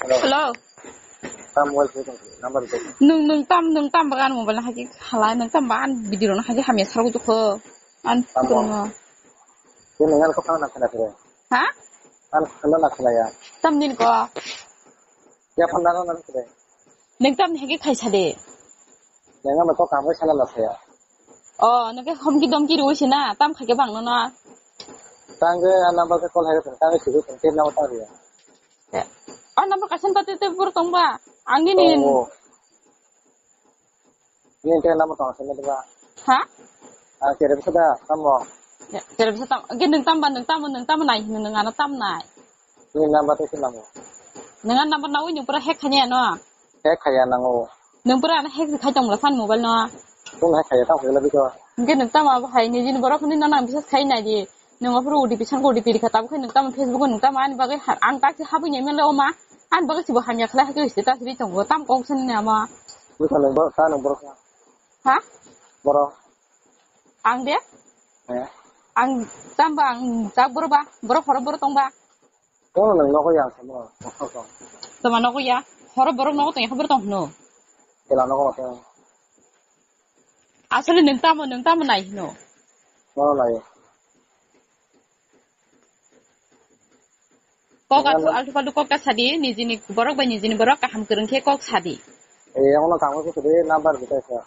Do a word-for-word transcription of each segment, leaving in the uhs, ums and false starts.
Hello. Tam mobile phone number de. Nung, nung tam, nung tam bagan mobile na hagi halai, nung tam bagan video na hagi hamya sargu tu kho. An Tam phone mo. na. Ye nung an ko khana khana kre. Ha? An khana na khana ya. Tam din ko. Ya phone na na kre. Nung tam hagi khaisa de. Nung an ko kam sala la ya. Oh, nung ke hom ki dom ki ruwi sina, tam khake bang no na. Tang ke an number ke call hai tang ke sibu tang ke na ta ya. Oh, number kaisa ta te te bor tong ba. Ang ni ni. Oh. Ni te number tong sa ba. Ha? Ah, kere bisa da, tamo. Ya, kere bisa tam. Ge nung tam ba, nung tam, nung tam nai, nung ano tam nai. Ni number te sinamo. Nung an number na ui nung pura hack khanya no. Hack khaya nango. Nung pura ano hack khai tong la san mobile no. Kung hack khaya tamo la biko. Ge nung tam ba hai ni jin borok ni na nang bisa khai nai di. Nung aphuru O T P, sango O T P rikha, tabukhe nung tamo Facebook o nung tamo ani bagwi ha-, ang tak se habwi nyai manle oma. Ani bagwi se bo hamya khlai hakhe status ri tongo, tam kok sani nama. Busa nung borok, ta nung borok. Ha? Borok. Ang de? Eh. Ang tamba ang tak borok ba, borok horo borok tong ba. Kono nung nogo yang samo. Tama nogo ya, horo borok nogo tong ya, horo borok tong hno. Kela nogo tong. Asole nung tamo, nung tamo nai hno. Kono nai. Kok atu altu paltu kok ta sadi, nijini borok bai nijini borok kaham kwrwng khe kok sadi. Eh, ono kamo se sadi number bita sa.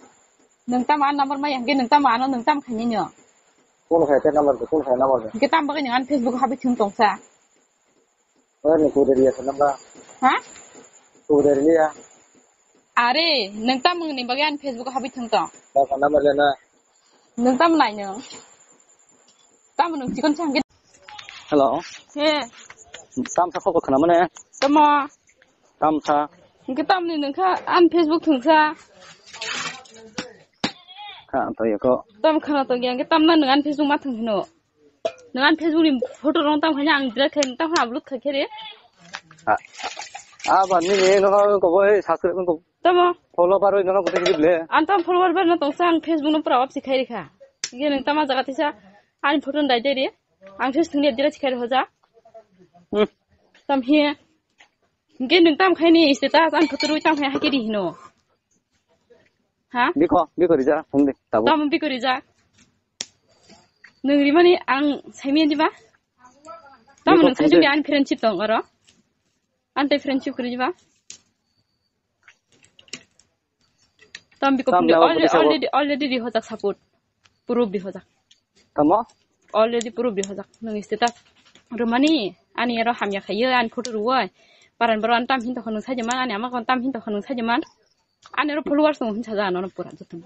Nwng tamo a number mai hwnkhe nwng tamo ano nwng tamo khainai no? Kun khai te number ko, kun khai number ko? Hwnkhe tamo bagwi nwng ano Facebook habwi thwng tongsa? Oi, ni kude riya sa number. Ha? Kude riya. Are, nwng tamo ni bagwi ano Facebook habwi thwng tong? Ba number le na. Nwng tamo nai nwng? Tamo nwng chikon sa hwnkhe Hello. He. Tamsa khobor khna mane? Tamo. Tamsa. Hwnkhe tamni nwngkha an Facebook thwngsa. Kha to yako. Tam khna to yang tam na nwng an Facebook ma thwng hino. Nwng an Facebook ni photo rong tam khanya ang delete khai tam khna upload khai khere. Ah. Ah, ba ni ni no ko bo he subscribe ko. Tamo. Follow baro no ko te le. An tam follower bar na tongsa ang Facebook no pura off si khai rikha. Ge nwng tama jaga tisa an photo dai dai re. Ang se sini dira sikari hoja. Hmm. Tam hiya. Hingke nwng tam khaini status ang photo rwi tam khai hakhe ri hino. Ha? Biko, biko rija, phung de, tabuk. Tam biko rija. Nwng rimani ang saimi diba? Tam Biko nwng phung de. Saimi ang friendship tong oro. Ante friendship kuri diba? Tam biko Tam phung de. Lawa Alre-, photo sabo. Already, already ri hojak support. Proof di hojak. Tamo? Already proof di hojak. Nung status. Rumani, ani ero hamya khayo, ani photo ruwai. Paran baro ani tam hinta khonung sajaman, ani ama kon tam hinta khonung sajaman. Ani ero followers tong hinsa ja ano pura jotun.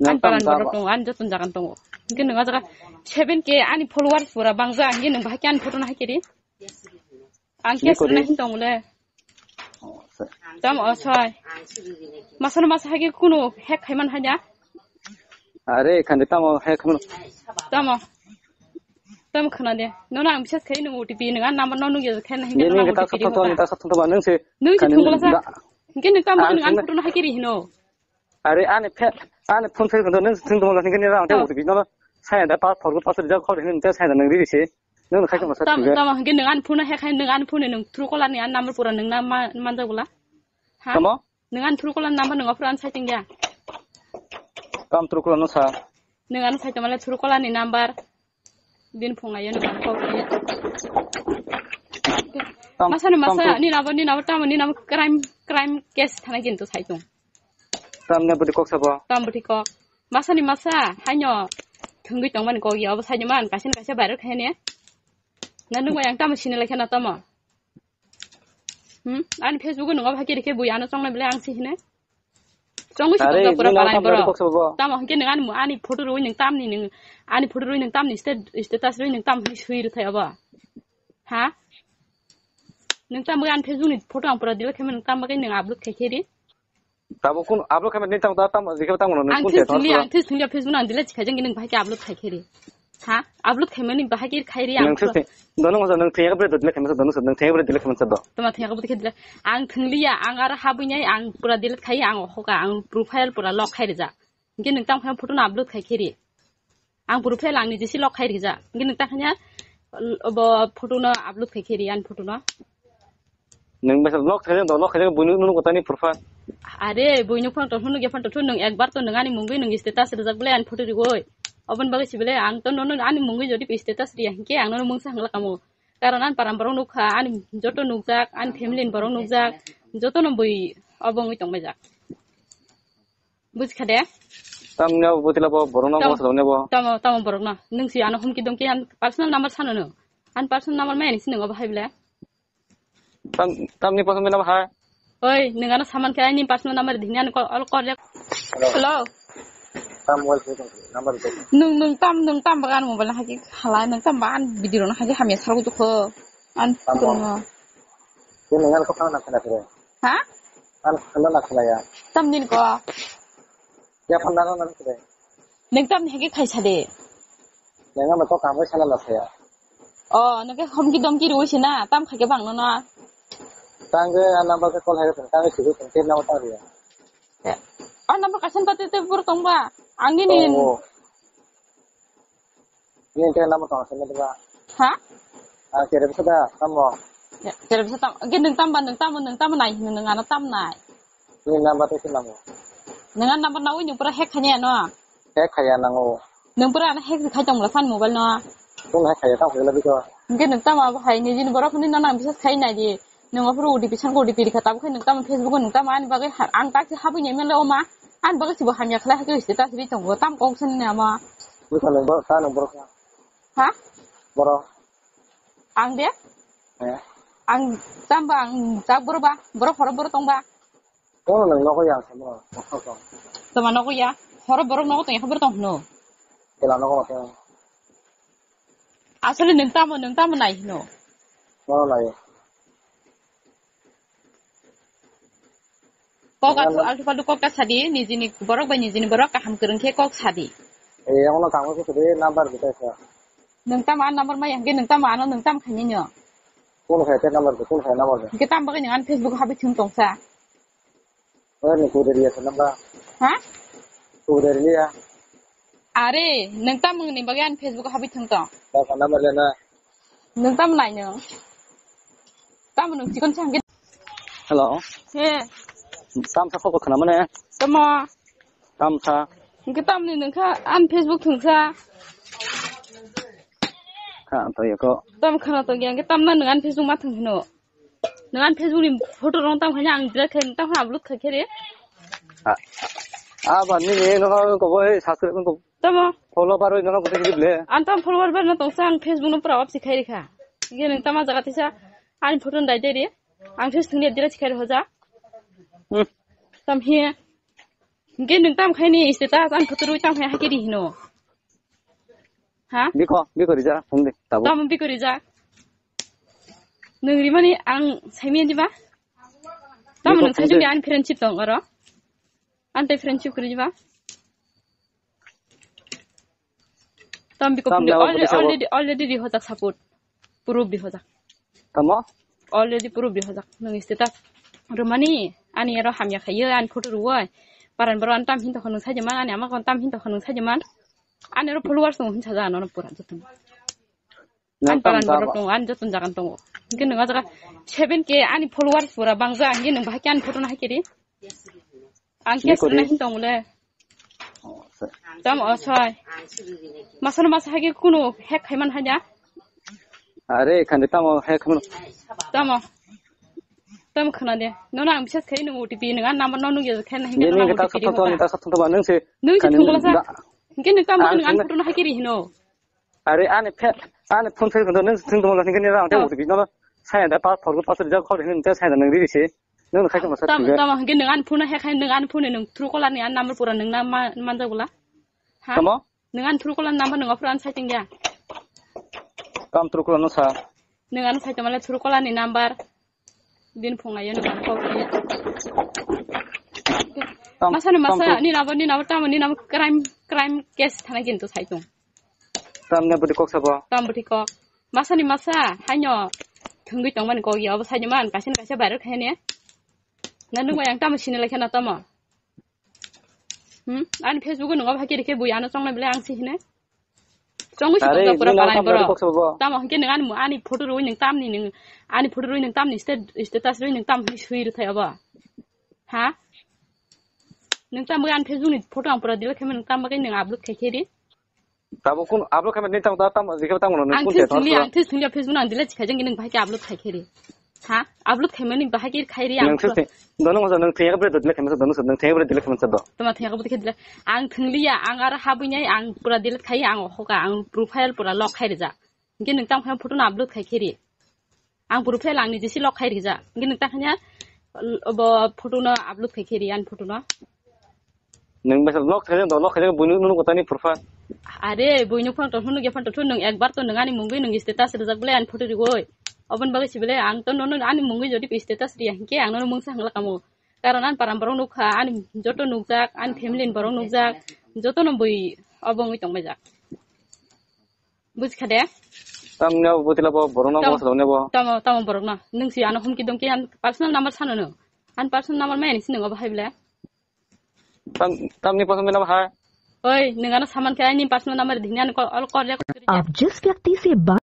Nang Ani tam paran baro tabo. Tong, ani jotun jagan tongo. Hingke nung jaga seven K ani followers pura bangja, hingke nung bahai ke ani photo na hakiri. Ang Ni kes kori? Na hin tong le. Oh, se- Tam o soi. Masano masa hage kuno hack khaiman haja. Are khande tamo hack khaiman. Tamo. Tamo khna de. Nono ang bises khai nung O T P nung an number no nung ya khai na hinga Ni nung ni O T P ta sa di ta ni hoka. Ta sa ta ba nung se. Nung se Khande thung la sa. Da- Hinge nung tamo Ang nung an thung- photo no hakiri hino. Are ani phe ani phone phe kondo nung thung dong ni ni rang te Ah. O T P no. Sai da pa phor ko pa ja khor hin te sai da nung ri se. Nung khai tong sa Tam thung. Tam hinge nung an phone he khai nung an phone nung Truecaller ni an number pura nung na ma man ja bula. Ha? Tamo? Nung an Truecaller number nung offer an sai ting ya. Tam Truecaller no sa. Nung an sai tong le Truecaller ni number. Din phung ayo nung an kok. Tam- Masa ni tam masa Truecaller. Ni number ni number tamo ni number crime crime case thana kintu sai tong. Tamne budi kok sabo. Tam budi kok. Masa ni masa, haino thwngwi tongmani kok ya, obo saino man, kaisa kaisa viral khaine. Na nung yang tamo sini lekha na tamo. Hmm? Ani Facebook nung obo hakiri khe bui ano chongnai bele ang si hine. Chongwi si Are, tongja pura nini parai tam boro. Budi kok sabo. Tamo hingke nung ani, ani photo rui nung tamni nung, ani photo rui nung tamni stat-, status rui nung tam hini sui rithai obo. Ha? Nung tam bui ani Facebook ni photo ang pura delete khaimani nung tam bagwi nung upload khai kheri. Tabo kun upload khaimani tamo ta tamo jikhe tamo no Ang kun te Facebook ni, tamo. Ang Facebook ni Facebook nang delete khai jang nung bahai ke upload khai kheri. Ha? Upload khaimani bahai ke khairi ang. Nang Facebook dono mo nang Facebook bre delete khaimani dono nang Facebook bre delete khaimani do. Tama Facebook bre delete. Ang thungliya, ang ar habui nai, ang pura delete khai, ang hoka, ang profile pura lock khai rija. Nge nung tam khai photo na upload khai kheri. Ang profile ang ni jesi lock khai rija. Nge nung tam khanya bo photo na upload khai kheri an photo na. Nwng besa lock khaijak do, lock khaijak buino nunu kotani phurpha. Are, buino phone to hunu ge phone to thun nwng ekbar to nwng ani mungwi nwng status rijak bele ani photo riwoi. Obon bagwi sibele ang to nono ani mungwi jodi status riya hinkhe ang nono mungsa hangla kamo. Karon ani param borok nukha, ani joto nukjak, ani family ni borok nukjak, joto no bui obo wngwi tongbaijak. Bujikha de? Tamni abo botila bo borok no Tamo, masa ne bo. Tamo, tamo borok no. Nwng si ano humki domki an personal number sano no. An personal number maya ni sinong abo hai bele. Tam, tamni personal number hai. Oi, nwng ano saman khe ani personal number dihni ano call, call rek. Hello. Hello. Tam mobile phone number de. Nwng, nwng tam, nwng tam bagan mobile haji halai, nwng tam bagan video no haji hamya sargu jukho. An Tam kurungo. Ke nwng ano kok na khana khe. Ha? Ano khana na khana ya. Tam din ko. Ya phone na na khe. Nwng tam hege khaisa de. Nwng ano kok ang bai sana na saya. Oh, nwng ke homki domki rui sina, tam khaike bang no na. Tangge a number ke call hai tang ke sibu tang ke number tang riya. Oh, number kasan pati te bur tong ba. Ang ni ni. Oh. Ni te number tang sana ba. Ha? Ah, kere bisa da, tamo. Ya, kere bisa tam. Ge nwng tam ba, nwng tam, nwng tam nai, nwng ano tam nai. Ni number te sinamo. Nwng ano number na ui nwng pura hack khanya no. Hack khaya nango. Nwng pura ano hack khai tong la san mobile no. Kung hack khaya tang khaya biko. Ge nwng tam abo hai ni jin borok ni nang bisas khai nai di. Nwng apuru O T P san O T P rikha tabuk khai nwng tam Facebook nwng tam ani bagwi ha-, ang tak si habui ni mele oma. Ani bagwi sibo hamya khlai hakhe status ri tongo tam kok san ni ama. Biko nwng borok ta nwng borok. Ha? Borok. Ang de? Eh. Ang tam ba ang tak borok ba borok horo borok tong ba. Kono nang nogo yang sama. Tama nogo ya. Horo borok nogo tong ya borok tong hino. Kela nogo tong. Asole nung tamo nung tamo nai hino. Nogo nai. Kok altu altu palu kok ta sadi nijini borok bai nijini borok kaham kereng khe kok sadi. Eh, ono kamo khe sadi number bita sa. Nung tamo an number mai hingke nung tamo ano nung tam khaini nyo. Kono khai te number kono khai number. Hingke tam bagwi nung an Facebook habi thung tong sa. Ani kudari ya number. Ha? Kudari ya. Are, nwng tam nwng ni bagwi ani Facebook habi thwng tong. Ba ka number le na. Nwng tam nai nwng. Tam nwng chikon chang. Hello. He. Tam sa khobor khna mane. Tamo. Tam sa. Hingke tam ni nwng kha ani Facebook thwng sa. Kha to yako. Tam khna to yang tam na nwng ani Facebook ma thwng hino. Nwng ani Facebook ni photo rong tam khanya ang delete khai tam khana upload khai khere. A, a ba ni ni no ko bo he subscribe ko. Tamo. Follow baro no ko te le. An tam follower bar no tong sa ang Facebook no pura off si khai rikha. Ge nwng tama jaga tisa ani photo dai dai re. Ang se singni delete khai hoja. Hmm. Tam he. Ge nwng tam khai ni status ani photo rui tam khai ha kiri hino. Ha? Biko, biko rija, hongde, tabo. Tamo biko rija. Nwng rimani ang saimanya diba? Tamo biko, nwng saijung hongde. Di ani friendship tong oro. Ante friendship kuri diba? Tam biko tam pundi dawa already, pudi sabo. Already, already di hojak support. Proof di hojak. Tamo? Already proof di hojak. Nwng status. Romani, ani ero hamya khayo, ani photo ruwai. Paran baro ani tam hinto khonung sajaman, ani ama kon tam hinto khonung sajaman. Ani ero followers tong hinsa ja, ano pura joto. Nwng ani tam paran tabo. Baro tong, ani joto jagan tong. Hingke nwng jaga seven K ani followers pura bangja, hingke nwng bahai ke ani photo na hakiri. Ang ni case kori. Rwna hin tong le. Oh, sir. Tamo, oh, sir. Masano masa hage kuno hack khaiman hanya. Are, khande tamo hack khaiman. Tamo. Tamo khana de. Nono ang bisas khai nung O T P nung an number no nung ya khai na hinga. Ye, nung ni O T P ta di sapto, hoka. Ni ta sapto ba nung se. Nung se khande thungla sa. Da. Hingke nung tamo ang nung an khande photo no hakiri hino. Are ani phe-, ani phone phe kondo nung thung tong la thing ni rang te Ah. O T P no. Sai da pa phor ko pa so ja khol hin te sai da nung ri se. Nung khai ko sa Tam, thung. Tam hingke nung an phone he khai nung an phone nung Truecaller ni an number pura nung na ma, man ja bula. Ha? Tamo? Nung an Truecaller number nung offer an sai ting ya. Tam Truecaller no sa. Nung an sai tong le Truecaller ni number. Din phung ayo nang kok khe. Tam, masa ni tam masa phung. Ni nabo, ni nabo, tamo, ni nabo crime, crime case thana kintu sai tong. Tam ne budi kok sabo. Tam budi kok. Masa ni masa, haino thungwi tongmani kok ya, obo sai man, kaisa kaisa viral khai ne. Na nung yang tamo sini lekhe na tamo. Hmm? Ani Facebook nung obo hakiri khe bui ano chongnai bele ang si hine. Chongwi si Are, tongkha pura nini parani tam borok. Kok sabo. Tamo hwnkhe nwng ani, ani photo rwi nwng tamni nwng, ani photo rwi nwng tamni state, status rwi nwng tam hwnwi swi rwthai abo. Ha? Nwng tam bagwi ani Facebook ni photo ang pura delete khaimani nwng tam bagwi nwng upload khai khe ri. Tabo kun upload khaimani nwng tam, tam, tam, tam, tam, Ang kun Facebook ni, tamo ang Facebook ni ang delete khaijak nwng bahai khe upload khai khe ri. Ha? Upload khaimani bahai khe khai ri ang. Nwng pura Facebook, dono mo nwng Facebook upload delete khaimani, dono nwng Facebook upload delete khaimani do. Tama Facebook upload khe delete. Ang Facebook liya, ang aro habwi nai, ang pura delete khai, ang hoka, ang profile pura lock khai rijak. Hwnkhe nwng tamo khe photo no upload khai khe ri. Ang profile ang niji si lock khai rijak. Hwnkhe nwng ta khanya, obo photo no upload khai khe ri, ani photo no. Nwng besa lock khai do, lock khai buino nunu kotani profile. Are, buino phone to hunu ge phone to thun nwng ekbar to nwng ani mungwi nwng status rijak bole ani photo rigoi. Obon bagwi si bole ang to nono ani mungwi jodi status riya hwnkhe ang nono mungsa hangla kamo. Karon ani param borok nukha, ani joto nukjak, ani family ni borok nukjak, joto no bui obo wngwi tongbaijak. Bujikha de? Tamni abo butila bo borok no Tamo, bo salone bo. Tamo, tamo borok no. Nwng si ano humki domki an personal number sano no. An personal number maya ni sinong abo hai bole. Tam, tamni personal number hai. Oi, nwng ano saman khe ani personal number dini ano call, call record kori. आप जिस व्यक्ति से बात